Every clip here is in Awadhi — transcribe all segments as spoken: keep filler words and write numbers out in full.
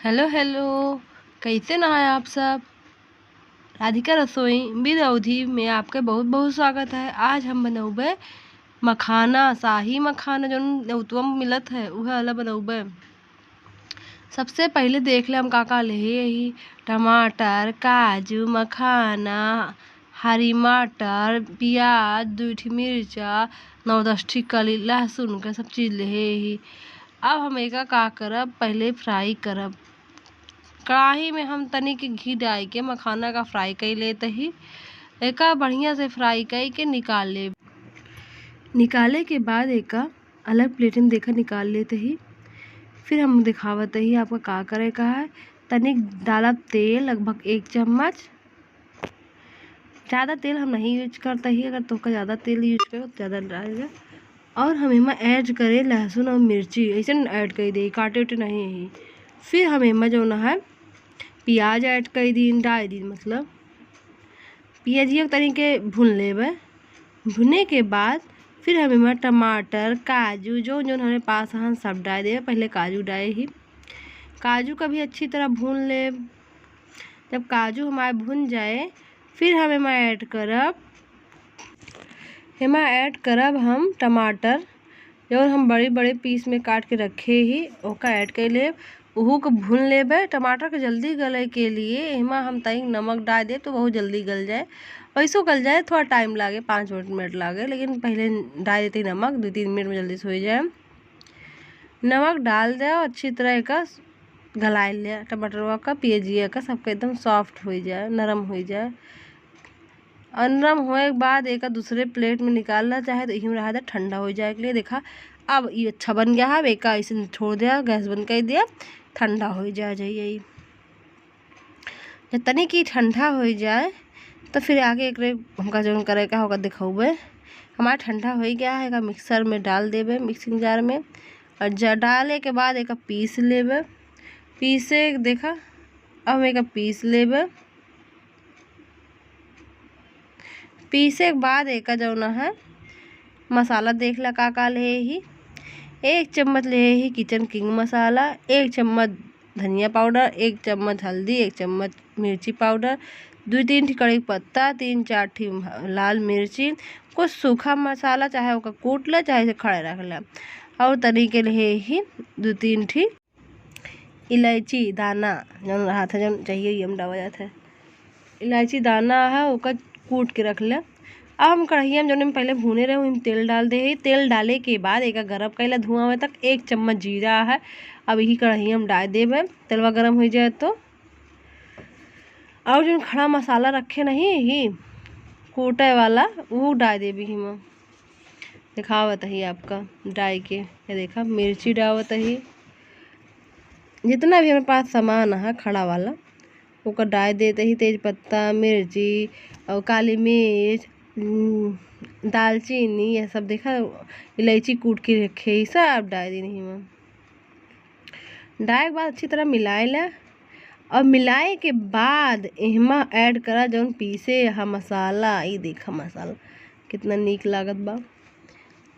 हेलो, हेलो, कैसे ना है आप सब? राधिका रसोई with अवधी में आपके बहुत, बहुत स्वागत है। आज हम बनौबे मखाना, शाही मखाना, जौन नेउतवा में मिलत है, उहे वाला बनौबे। सबसे पहिले देख ले हम का का लेहे ही। टमाटर, काजू, मखाना, हरी मटर, पियाज, दुइ ठी मिर्चा, नौ दस ठी कली, लहसुन का सब चीज लेहे ही। अब हम एका का करब, पहिले fry करब। कढ़ाई में हम तनिक घी डाइ के मखाना का fry कइ लेत ही। एका बढ़िया से fry कइ के निकाल लेब। निकाले के बाद एका अलग plate में देखा निकाल लेत ही। फिर हम देखावत ही आपका का करे का है। तनिक डालब तेल, लगभग एक चम्मच। ज़्यादा तेल हम नहीं use करत ही, अगर तोहका ज़्यादा तेल use करे तो ज़्यादा डाल दे। और हम एमा add करे लहसुन और मिर्ची, ऐसे add कर दे, काटे उटे नहीं ही। फिर हम एमा जौन है पियाज add कर दीन, डाल दीन, मतलब पियाजिया तनी के भून लेबे। भुने के बाद फिर हम एमा टमाटर, काजू, जौन जौन हमरे पास हन, सब डाल देबे। पहिले काजू डाले ही, काजू का भी अच्छी तरह भून लेब। जब काजू हमारे भुन जाए, फिर हम एमा add करब, एमा add करब हम टमाटर, जौन हम बड़े बड़े piece में काट के रखे ही, ओका add कर लेब। उहू को भून लेबे। टमाटर के जल्दी गले के लिए एमा हम तनिक नमक डाल देब, तो बहुत जल्दी गल जाए। वैसो गल जाए, थोड़ा time लागे, पाँच मिनट, मिनट लागे, लेकिन पहिले डाल देते ही नमक, दो तीन मिनट में जल्दी से हो जाए। नमक डाल दे, अच्छी तरह एका गलाए ले टमाटरवा का, पियजिया का, सबका एकदम soft हो जाए, नरम हो जाए। और नरम होए के बाद एका दूसरे plate में निकालना चाहे तो इही में रहा दे, ठंडा हो जाए के लिए। देखा, अब ये अच्छा बन गया है। अब एका ऐसे छोड़ दिया, गैस बंद कर दिया, ठंडा हो जाए जाइए। जब तनी की ठंडा हो जाए तो फिर आगे एकरे हमका जौन करे का होगा दिखौबे। हमारा ठंडा हो गया है, एका mixer में डाल देबे, mixing jar में। और ज-, डाले के बाद एका पीस लेबे। पीसे देखा, अब हम एका पीस लेबे। पीसे के बाद एका जौन है मसाला देख ला का का लेहे ही। एक चम्मच लेहे ही kitchen king मसाला, एक चम्मच धनिया powder, एक चम्मच हल्दी, एक चम्मच मिर्ची powder, दो तीन ठी कड़ी पत्ता, तीन चार ठी लाल मिर्ची, कुछ सूखा मसाला, चाहे ओका कूट ले, चाहे इसे खड़े रख ले। और तनी के लेहे ही दो तीन ठी इलायची दाना, जौन रहत है, जौन चाहिए, ये हम डाला जात है। इलायची दाना है, ओका कूट के रख ले। अब हम कढ़ैया में, जौन हम पहिले भूने रहे, ओहिम तेल डाल दे ही। तेल डाले के बाद एका गरम कइला धुआं होए तक। एक चम्मच जीरा है, अब यही कढ़ैया में डाल देबे, तेलवा गरम हो जाए तो। और जौन खड़ा मसाला रखे नहीं ही कूटे वाला, वो डाल देबे ही में। दिखावत ही आपका डाल के, ये देखा मिर्ची डावत ही, जितना भी हमारे पास सामान है खड़ा वाला, ओकर डाल देते ही। तेज पत्ता, मिर्ची और काली मिर्च, हम्म, दालचीनी, ये सब देखा, इलायची कूट के रखे ही, सब डाल देनी ही में। डाले के बाद अच्छी तरह मिलाए ला। और मिलाए के बाद एहमा add करा जौन पीसे हा मसाला। ई देखा मसाला कितना नीक लागत बा।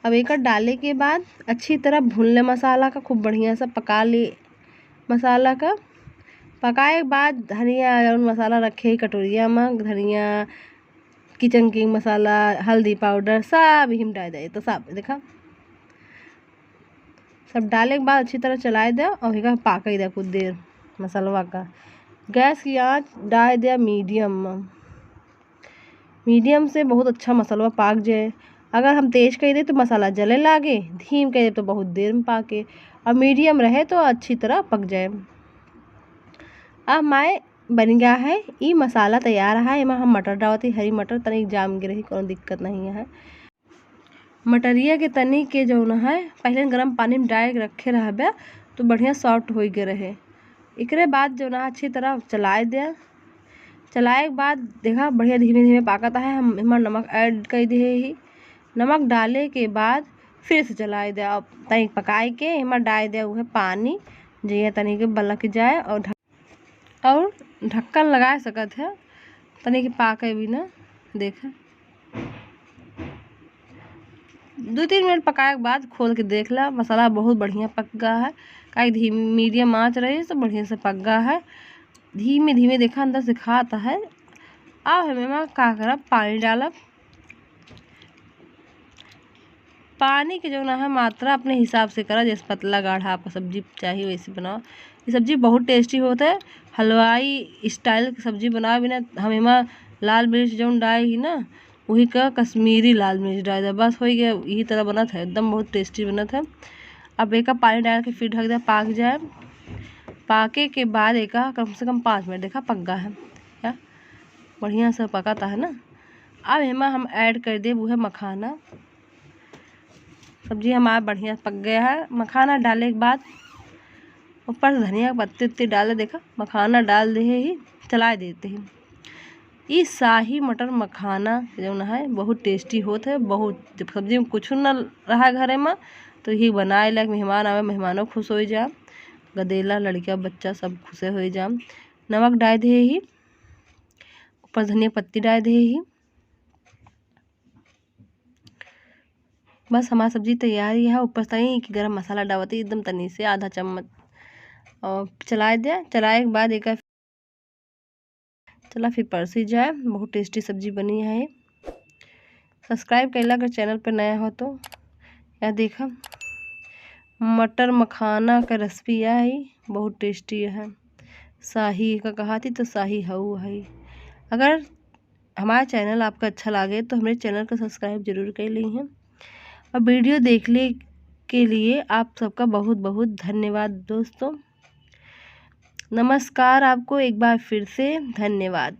अब एकर डाले के बाद अच्छी तरह भून ले मसाला का, खूब बढ़िया से पका ले मसाला का। पकाए के बाद धनिया, जौन मसाला रखे ही कटोरिया में, धनिया, kitchen king मसाला, हल्दी powder, सब हिम डाल दे। तो सब देखा, सब डाले के बाद अच्छी तरह चलाए दे और एका पाके दे कुछ देर मसलवा का। गैस की आँच डाल दे medium में, medium से बहुत अच्छा मसलवा पाक जाए। अगर हम तेज कर दे तो मसाला जले लागे, धीम कर दे तो बहुत देर में पाके, और medium रहे तो अच्छी तरह पक जाए। अब माए बन गया है, ई मसाला तैयार है। एमा हम मटर डालत ही, हरी मटर तनिक जाम गे रही, कोनो दिक्कत नहीं है। मटरिया के तनी के जौन है, पहिले गरम पानी में डाल के रखे रहबे तो बढ़िया soft होइ गे रहे। एकरे बाद जौन है, अच्छी तरह चलाए दे। चलाए के बाद देखा, बढ़िया धीमे धीमे पाकत है। हम एमा नमक add कर दिए ही। नमक डाले के बाद फिर से चलाए दे। अब तनी पकाए के एमा डाल दे उहे पानी, जे तनी के बलक जाए और ढक-, और ढक्कन लगा सकत है, तनी के पाके बिना। देख, दो तीन मिनट पकाए के बाद खोल के देख ला, मसाला बहुत बढ़िया पक गया है। काहे धीमी, medium आँच रही तो बढ़िया से पक गा है। धीमे धीमे देखा अंदर से खात है। अब हमें एमा का करब, पानी डालब। पानी के जौन है मात्रा अपने हिसाब से करा, जैसे पतला गाढ़ा आपका सब्जी चाही वैसे बनाओ। ये सब्जी बहुत tasty होत है, हलवाई style की सब्जी बनावे बिना। हम एमा लाल मिर्च जौन डाले ही ना, वही का कश्मीरी लाल मिर्च डाल दे, बस हो गया। यही तरह बनत है, एकदम बहुत tasty बनत है। अब एका पानी डाल के फिर ढक दे, पाक जाए। पाके के बाद एका कम से कम पाँच मिनट देखा पक गा है, क्या बढ़िया से पकाता है ना। अब एमा हम add कर देब उहे मखाना। सब्जी हमार बढ़िया पक गया है। मखाना डाले के बाद ऊपर से धनिया के पत्ती उत्ती डाल दे। देखा, मखाना डाल दे ही, चला देते ही। ई शाही मटर मखाना जौन है बहुत tasty होत है। बहुत, जब सब्जी में कुछ न रहा घरे में तो यही बनाए लायक, मेहमान आवे, मेहमानों खुश हो जा, गदेला, लड़किया, बच्चा सब खुशे हो जा। नमक डाल दे ही, ऊपर धनिया पत्ती डाल दे ही। बस हमार सब्जी तैयार ही है। ऊपर से तनी कि गरम मसाला डालत ही एकदम तनी से आधा चम्मच और चलाए दे। चलाए के बाद एका चला फिर परसी जाए। बहुत tasty सब्जी बनी है। Subscribe कैला अगर channel पे नया हो तो। या देखा मटर मखाना का recipe या है, बहुत tasty है। शाही का कहा थी तो शाही हऊ है। अगर हमारा channel आपका अच्छा लागे तो हमरे channel को subscribe जरूर कर ली हैं। और video देखने के लिए आप सबका बहुत बहुत धन्यवाद दोस्तों। नमस्कार, आपको एक बार फिर से धन्यवाद।